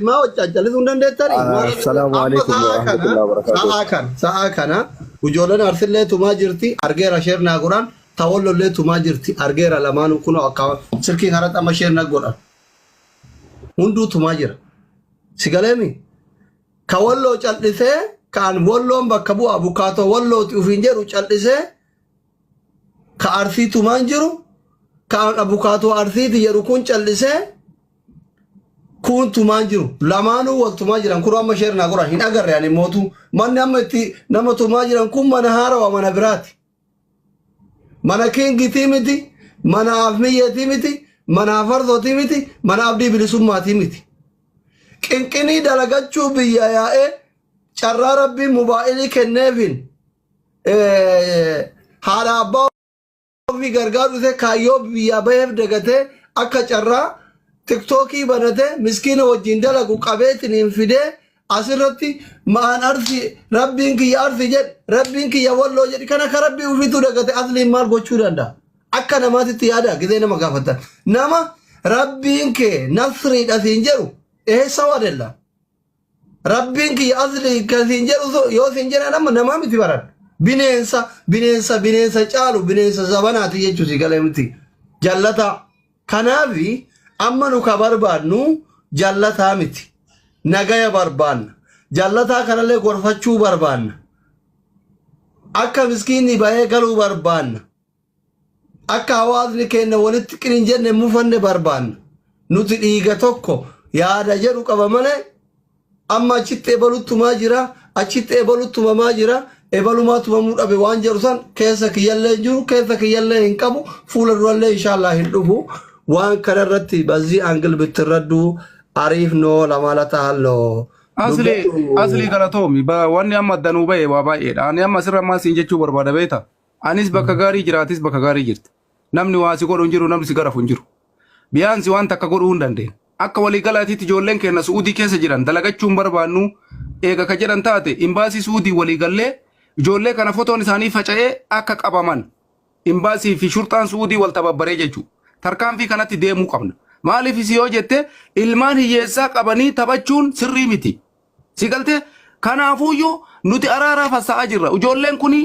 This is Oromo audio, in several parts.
Maa wajjin callisuu hin dandeettani? Maal Assalaamu amma alaikum sa'aa kana warahmatullahi wabarakatuh. sa'aa kana ijoolleen arsillee tumaa jirti, argeera, share naa godhan. Tawallollee tumaa jirti, argeera. Lamaanuu kunoo akka silkii kanatti amma share na godhan. Hunduu tumaa jira. Si galeemi? Ka Walloo cal'isee, kaan Walloon bakka bu'a, bukaatoo Wallooti ufiin jedhu cal'isee, ka Arsii tumaan jiru, kaan abukaatoo Arsiiti jedhu kun cal'isee, kun tumaan jiru. Lamaanuu wal tumaa jiran. Kun amma share naa godhan hin agarre. Ani mootu manni amma itti nama tumaa jiran kun mana haarawa, mana biraati. Mana Kingitii miti, mana Afmiyyeetii miti, mana Afarsootii miti, mana Abdii Bilisummaatii miti. Qinqinii dalagachuu biyya yaa'ee, carraa Rabbiin mobaayilii kenneefin haadha abbaa ofii gargaaru dhufee, kaayyoo biyyaa baheef dagatee, akka carraa TikTokii banatee, miskiina wajjin dalagu qabeetiniin fidee, asirratti ma'aan Arsi, Rabbiin kiyya Arsi jedhi, Rabbiin kiyya Walloo jedhi. Kana ka Rabbii ofiituu dagate asliin maal gochuu danda'a? Akka namaatitti yaada gizee nama gaafatan. Nama Rabbiin kee nasriidha siin jedhu eessa wadella? Rabbiin kiyya asli kan siin jedhu yoo siin jedhan amma namaa miti baran. Bineensa, bineensa, bineensa caalu, bineensa zabanaati jechuu si galee miti. Jallataa. Kanaafi amma nu ka barbaadnu jallataa miti. Nagaya barbaanna. Jallataa kanallee gorfachuu barbaanna. Akka miskiinni bahee galuu barbaanna. Akka hawaasni keenya walitti qinin jenne mufanne barbaanna. Nuti dhiiga tokko yaada jedhu qaba malee, amma achitti ebaluttumaa jira, achitti ebaluttumamaa jira, ebalumaa tumamuu dhabe waan jedhu san keessa kiyyallee hin jiru, keessa kiyyallee hin qabu, fuula durallee inshaallah hin dhufu. Waan kanarratti በዚህ angle ብትረዱ አሪፍ ነው ለማለት አለው። Asli asli galatoomi. Wanni amma addanuu bahe waa baay'eedha. Ani amma asirra maal siin jechuu barbaada beekta? Anis bakka gaarii jiraatis, bakka gaarii jirti. Namni waa si godhu hin jiru, namni si garafu hin jiru. Biyaansi waan takka godhuu hin dandeenye. Akka waliigalaatiitti ijoolleen keenya Su'uudii keessa jiran dalagachuu hin barbaannu eega ka jedhan taate, imbaasii Su'uudii waliigallee ijoollee kana fotoon isaanii faca'ee akka qabaman, imbaasii fi shurxaan Su'uudii wal tababbaree jechuudha. Tarkaanfii kanatti deemuu qabna. Maaliif isi yoo jette, ilmaan hiyyeessaa qabanii taphachuun sirrii miti. Si galtee? Kanaafuyyuu nuti araaraa fassa'aa jirra. Ijoolleen kuni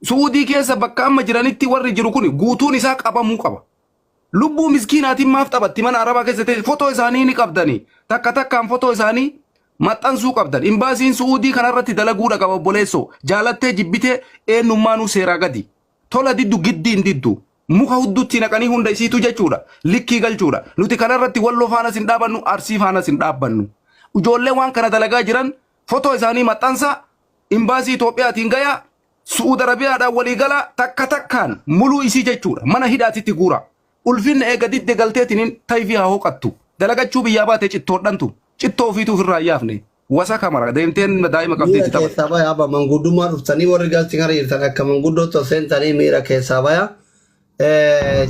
Su'uudii keessa bakka amma jiranitti warri jiru kuni guutuun isaa qabamuu qaba. Lubbuu miskiinaatiin maaf taphatti? Mana arabaa keessa ta'e fotoo isaanii ni qabdanii, takka takkaan fotoo isaanii maxxansuu qabdan. Imbaasiin Su'uudii kanarratti dalaguudha qaba, obboleessoo. Jaalattee jibbitee eenyummaanuu seeraa gadi. Tola diddu, giddi hin diddu. Muka hudduutti naqanii hunda isiitu jechuudha. Likkii galchuudha. Nuti kanarratti Walloo faanas hin dhaabannu, Arsii faanas hin dhaabbannu. Ijoollee waan kana dalagaa jiran fotoo isaanii maxxansa, imbaasii Itoophiyaatiin gayaa, Su'uud Arabiyaadhaan walii galaa, takka takkaan muluu isii jechuudha. Mana hidhaatitti guura. Ulfinna eega didde galteetiin tayfii haa hooqattu. Dalagachuu biyyaa baate cittoodhantu. Cittoo ofiituu ofirraa hin yaafne. Wasa kamara deemteen daa'ima Miira qabdeetti taphatti. keessaa baya abba manguddummaa dhuftanii, warri galti kana jirtan akka manguddootti ol seentanii miira keessaa baya.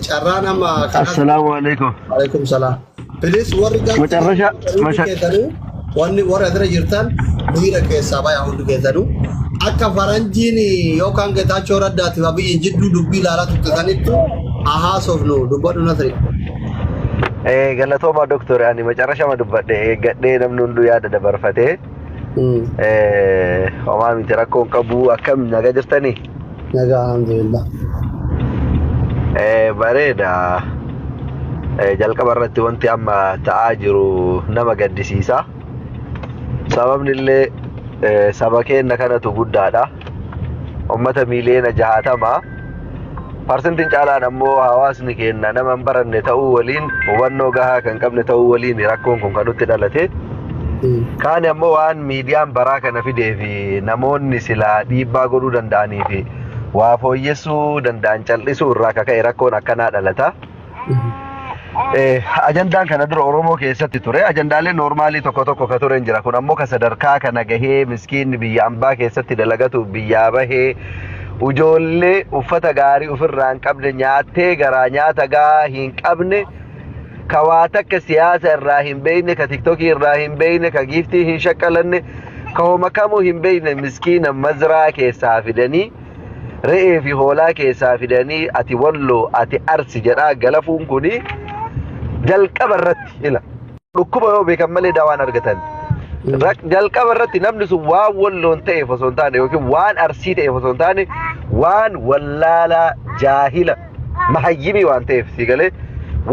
Carraan amma kanas. Assalaamu alaikum. Alaikum salaam. Please, warri galti Macarrasha hundi masha keessanuu, wanni warri asirra jirtan miira keessaa baya hundi keessanuu. Akka faranjiin yookaan Getaachoo Raddaatiif Abiyyiin jidduu dubbii ilaalaa turte sanittu haa haasofnu. Dubbadhu, Nasri. Galatooma doktor. Ani macarrasha dubbadhe eeggadhee, namni hunduu yaada dabarfatee homaa miti, rakkoon qabu. Akkam, naga jirtanii? Nagaa, alhamdulillah. Bareeda. Jalqaba irratti wanti amma ta'aa jiru nama gaddisiisa. Sababni illee saba keenya kanatu guddaadha. Ummata miiliyoona 60. Parsentiin caalaan ammoo hawaasni keenya nama hin baranne ta'uu waliin, hubannoo gahaa kan qabne ta'uu waliin rakkoon kun kan nutti dhalate. Kaan ammoo waan miidiyaan baraa kana fidee fi namoonni silaa dhiibbaa godhuu danda'anii fi waa fooyyessuu danda'an cal'isuu irraa kaka'e rakkoon akkanaa dhalata. Ajandaan kana dura Oromoo keessatti ture. Ajandaaleen normalii tokko tokko ka turen jira. Kun ammoo ka sadarkaa kana gahee, miskiinni biyya ambaa keessatti dalagatu biyyaa bahee, ijoollee uffata gaarii ofirraa hin qabne, nyaattee garaa nyaata gahaa hin qabne, ka waa takka siyaasa irraa hin beekne, ka TikTokii irraa hin beekne, ka giiftii hin shaqqalanne, ka homa kamuu hin beekne, miskiina mazraa keessaa fidanii, re'ee fi hoolaa keessaa fidanii, ati Walloo, ati Arsi jedhaa galafuun kuni jalqaba irratti ila. Dhukkuba yoo beekan malee dawaan argatan. Jalqaba irratti namni sun waan Walloon ta'eef osoo hin taane yookiin waan Arsii ta'eef osoo hin taane, waan wallaalaa, jaahila, mahayyimii waan ta'eef, si galee,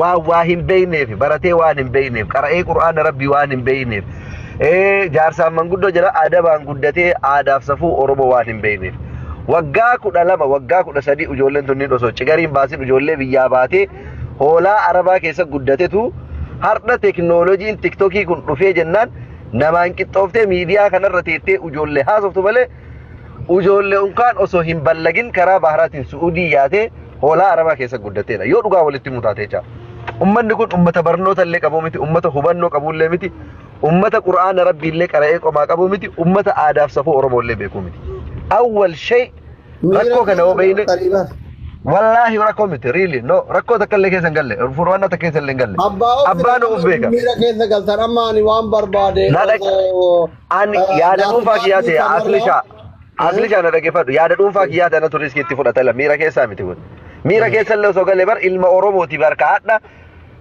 waan waa hin beekneef, baratee waan hin beekneef, qara'ee Qur'aana Rabbii waan hin beekneef, jaarsaan manguddoo jala adabaan guddatee aadaaf safuu Oromoo waan hin beekneef. Waggaa 12, waggaa 13 ijoolleen tunniin osoo cigariin baasin ijoollee biyyaa baatee hoolaa Arabaa keessa guddatetu har'a teknooloojiin TikTokii kun dhufee jennaan namaan qixxooftee miidiyaa kanarra teettee ijoollee haasoftu malee, ijoollee unkaan osoo hin ballagin karaa baharaatiin Su'uudii yaatee hoolaa Arabaa keessa guddateedha. Yoo dhugaa walitti himu taate jecha. Ummanni kun ummata barnoota illee qabu miti, ummata hubannoo qabu illee miti, ummata Qur'aana Rabbii illee qara'ee qomaa qabu miti, ummata aadaaf safuu Oromoo illee beekuu miti. Awwal shay rakkoo kana yoo beekne, wallaahi rakkoo miti, really no, rakkoo takka illee keessa hin galle, furmaanna takka keessa illee hin galle. Abbaa of Abbaan of beeka. Miira keessa galtan. Amma ani waan barbaade Na osoo Ani yaada dhuunfaa kiyyaa ta'e, aslishaa aslishaa, na dhaggeeffadhu. Yaada dhuunfaa kiyyaa ta'e, anatu riskii itti fudhata. Miira keessaa miti kun. Miira keessa illee osoo galee bar ilma Oromooti barka hadha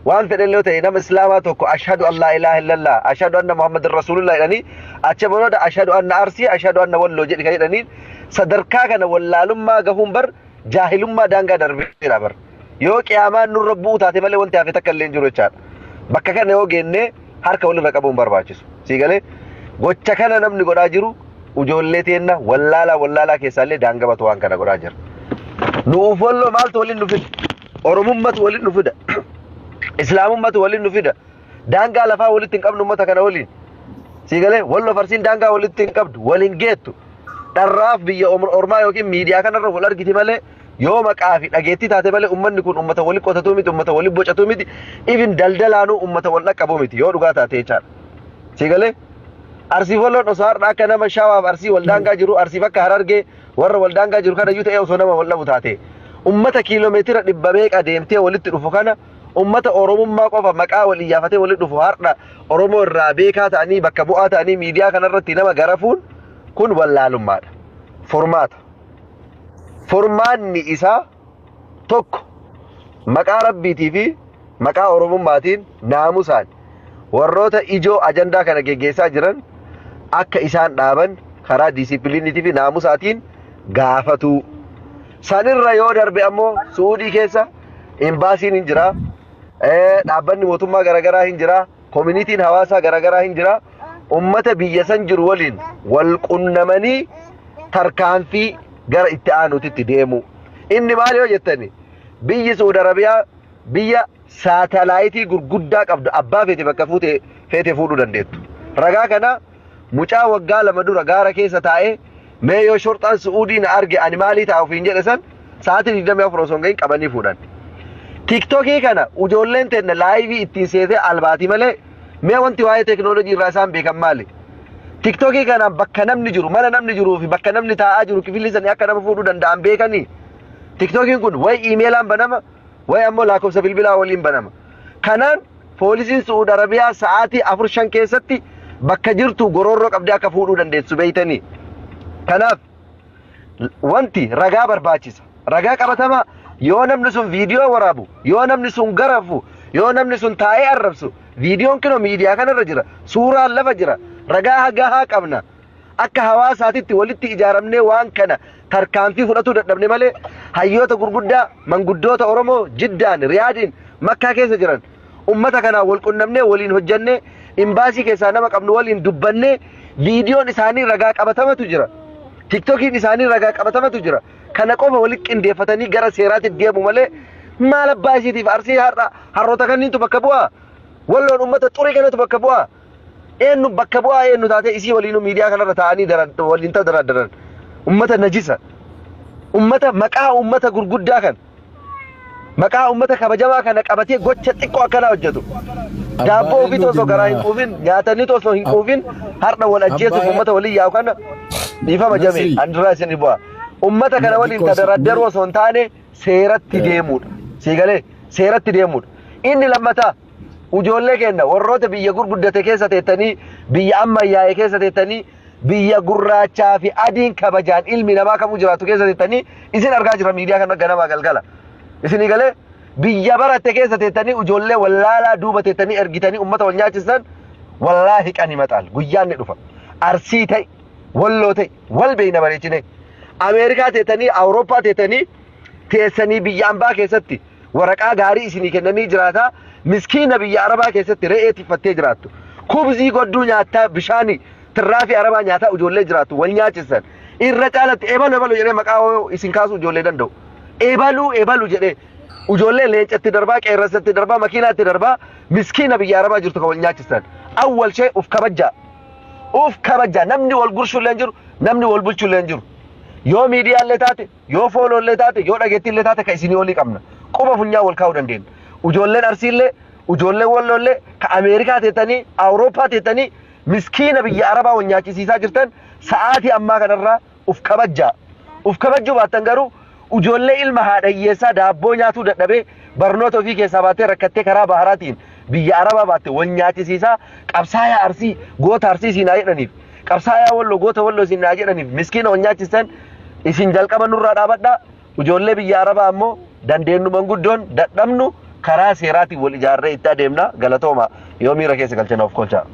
waan fedhe illee ta'e, nama Islaamaa tokko "Ashhadu an laa ilaaha illallah, ashhadu anna Muhammadan rasuulullah" jedhanii, acha booda "Ashhadu anna Arsii, ashhadu anna Walloo" jedhi kan jedhaniin, sadarkaa kana wallaalummaa gahuun bar jaahilummaa daangaa darbeera bar. Yoo qiyaamaan nurra bu'u taate malee wanti hafe takka illee hin jiru jechaadha. Bakka kana yoo geenne harka walirra qabuun barbaachisu. Sii galee, gocha kana namni godhaa jiru ijoollee teenna wallaalaa wallaalaa keessaallee daangabatu waan kana godhaa jira. Nuuf Walloo maaltu waliin nu fida? Oromummatu waliin nu fida. Islaamummatu waliin nu fida. Daangaa lafaa walitti hin qabnu uummata kana waliin. Sii galee, Walloo Arsiin daangaa walitti hin qabdu, waliin geettu. Dharraaf biyya ormaa yookiin miidiyaa kanarra wal argiti malee, yoo maqaa fi dhageettii taate malee, uummanni kun uummata wali qotatuu miti, uummata wali bocatuu miti, even daldalaanuu uummata wal dhaqqabuu miti yoo dhugaa taate jechaadha. Sii galee, Arsii Walloon osoo har'a akka nama Shawaaf Arsii wal daangaa jiru, Arsiif akka Harargee warra wal daangaa jiru kana iyyuu ta'ee osoo nama wal dhabu taate, ummata kiiloomeetira dhibba meeqa deemtee walitti dhufu kana, ummata Oromummaa qofa maqaa wal iyyaafatee walitti dhufu, har'a Oromoo irraa beekaa ta'anii, bakka bu'aa ta'anii miidiyaa kanarratti nama garafuun kun wallaalummaadha. Furmaata. Furmaanni isaa tokko, maqaa Rabbiitii fi maqaa Oromummaatiin naamusaan warroota ijoo ajandaa kana geggeessaa jiran akka isaan dhaaban karaa diisiipiliiniitii fi naamusaatiin gaafatuu. Sanirra yoo darbe ammoo Su'uudii keessa imbaasiin hin jira, dhaabbanni mootummaa garaagaraa hin jira, koominitiin hawaasaa garaagaraa hin jira. Ummata biyya san jiru waliin wal qunnamanii tarkaanfii gara itti aanuutitti deemu. Inni maal yoo jettani, biyyi Su'uud Arabiyaa biyya saatalaayitii gurguddaa qabdu, abbaa feete bakka fuute feete fuudhuu dandeettu. Ragaa kana mucaa waggaa 2 dura gaara keessa taa'ee "Mee yoo shorxaan Su'uudii na arge ani maalii ta'a?" ofiin jedhe san sa'aatii 24 osoo hin gahin qabanii fuudhan. TikTokii kana ijoolleen teenna live ittiin seetee albaatii malee, mee wanti waa'ee teekinooloojii irraa isaan beekan maali? TikTokii kanaan bakka namni jiru, mana namni jiruu fi bakka namni taa'aa jiru kifilli sanii akka nama fuudhuu danda'an beekanii? TikTokiin kun wayi iimeelaan banama, wayi ammoo lakkoofsa bilbilaa waliin banama. Kanaan poolisiin Su'uud Arabiyaa sa'aatii 4 5 keessatti bakka jirtu gororroo qabdee akka fuudhuu dandeessu beeytanii. Kanaaf wanti ragaa barbaachisa. Ragaa qabatamaa, yoo namni sun viidiyoo waraabu, yoo namni sun garafu, yoo namni sun taa'ee arrabsu, viidiyoon kinoo miidiyaa kanarra jira, suuraan lafa jira, ragaa gahaa qabna. Akka hawaasaatitti walitti ijaaramnee waan kana tarkaanfii fudhatuu dadhabne malee, hayyoota gurguddaa, manguddoota Oromoo Jiddaan, Riyaadiin, Makkaa keessa jiran ummata kanaan wal qunnamnee, waliin hojjannee, imbaasii keessaa nama qabnu waliin dubbannee, viidiyoon isaanii ragaa qabatamatu jira. TikTokiin isaanii ragaa qabatamatu jira. Kana qofa walitti qindeeffatanii gara seeraatti deemu malee, maal abbaa isiitiif Arsii har'a harroota kanniintu bakka bu'aa? Walloon ummata xurii kanatu bakka bu'aa? Eenyu bakka bu'aa eenyu taatee isii waliinuu miidiyaa kanarra taa'anii waliin tadaradaran? Ummata najisa. Ummata maqaa ummata gurguddaa kan maqaa ummata kabajamaa kana qabatee gocha xiqqoo akkanaa hojjetu. Daabboo ofii osoo garaa hin quufin, nyaatanii osoo hin quufin, har'a wal ajjeesuuf ummata waliin yaa'u kana, dhiifama jame anduraa isin bu'a. Ummata kana waliin tadaraddaruu osoo hin taane seeratti deemuudha. Sii galee, seeratti deemuudha. Inni lammataa, ijoollee keenya warroota biyya gurguddate keessa teettanii, biyya ammayyaa'e keessa teettanii, biyya gurraachaa fi adiin kabajaan ilmi namaa kamuu jiraatu keessa teettanii, isin argaa jira miidiyaa kana ganamaa galgala. Isinii galee, Biyya baratte keessa teettanii ijoollee wallaalaa duuba teettanii ergitanii ummata wal nyaachisan, wallaahi qani maxaal guyyaan ni dhufa. Arsii ta'e, Walloo ta'e, wal beeyna bareechine. Ameerikaa teettanii, Awurooppaa teettanii, teessanii biyya ambaa keessatti waraqaa gaarii isinii kennanii jiraataa, miskiina biyya Arabaa keessatti re'ee tiffattee jiraattu. Kubzii godduu nyaattaa, bishaanii tirraafii Arabaa nyaataa ijoollee jiraattu wal nyaachisan. Irra caalatti ebalu ebalu jedhee maqaa isin kaasuu ijoollee danda'u. Ebaluu ebalu jedhee ijoollee leencatti darbaa, qeerransatti darbaa, makiinaatti darbaa, miskiina biyya Arabaa jirtu kan wal nyaachisan. Awwal shee uf kabajjaa. Uf kabajjaa. Namni wal gurshu illee hin jiru, namni wal bulchu illee hin jiru. Yoo miidiyaa illee taate, yoo fooloo illee taate, yoo dhageettii illee taate, kan isinii olii qabna. Quba funyaa wal kaa'uu dandeenya. Ijoolleen Arsii illee, ijoolleen Walloo illee, ka Ameerikaa teettanii, Awurooppaa teettanii miskiina biyya Arabaa wal nyaachisiisaa jirtan, sa'aatii ammaa kanarraa uf kabajjaa. Uf kabajjuu baattan garuu ijoollee ilma haadha hiyyeessaa daabboo nyaatuu dadhabee barnoota ofii keessaa baattee rakkattee karaa baharaatiin biyya Arabaa baatte wal nyaachisiisaa, qabsaayaa Arsii goota Arsii siin haa jedhaniif, qabsaayaa Walloo goota Walloo siin haa jedhaniif miskiina wal nyaachistan, isin jalqaba nurraa dhaabadhaa. Ijoollee biyya Arabaa ammoo dandeenyu manguddoon dadhabnu karaa seeraatiin wal ijaarree itti adeemna. Galatooma, yoo miira keessa galchana of kolchaa.